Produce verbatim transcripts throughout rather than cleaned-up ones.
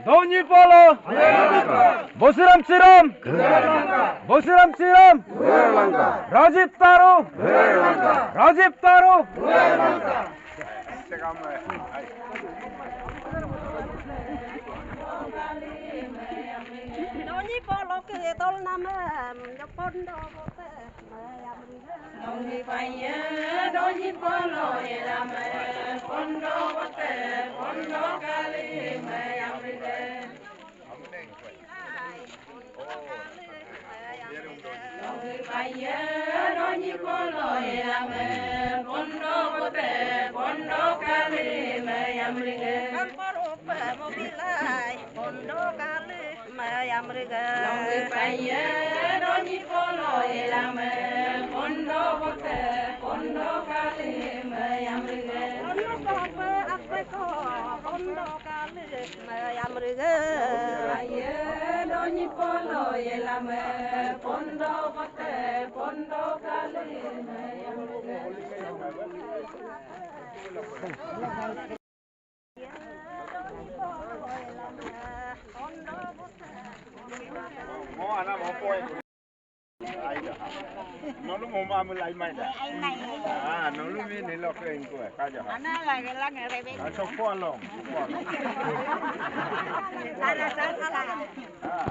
Donyi Polo. Bosiram Siram. Bosiram Siram. Rajib Taro. Rajib Taro. Donyi Polo ke tol namem, jopon do bote. Nongi paiye, Donyi Polo yelame, pondo bote, pondo kali mayam rige. Nongi paiye, Donyi Polo yelame, pondo bote, pondo kali mayam rige. Kamparupe mobilai, pondo kali mayam rige. Nongi paiye, Donyi Polo yelame, pondo bote, pondo kali mayam rige. Pondo kope akpeko, pondo kali mayam rige. Paiye, Donyi Polo yelame, pondo bote, pondo kali mayam rige. Nolu mo ma mulai mai da. Ah, nolu mi ni lo ke ingko, kaja. Ana lagi lagi rebe. Ah, sopo along, sopo along. Ana sala. Ah.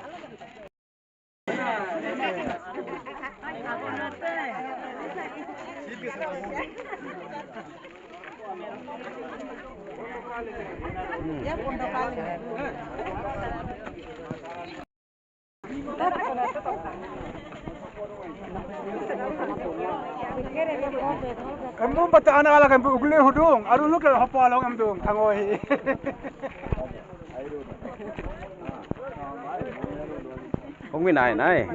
Embu bata ana ala kan ugule hudung, aru lu ke hopo along emdung, tangohi. Ungmi nai, nai.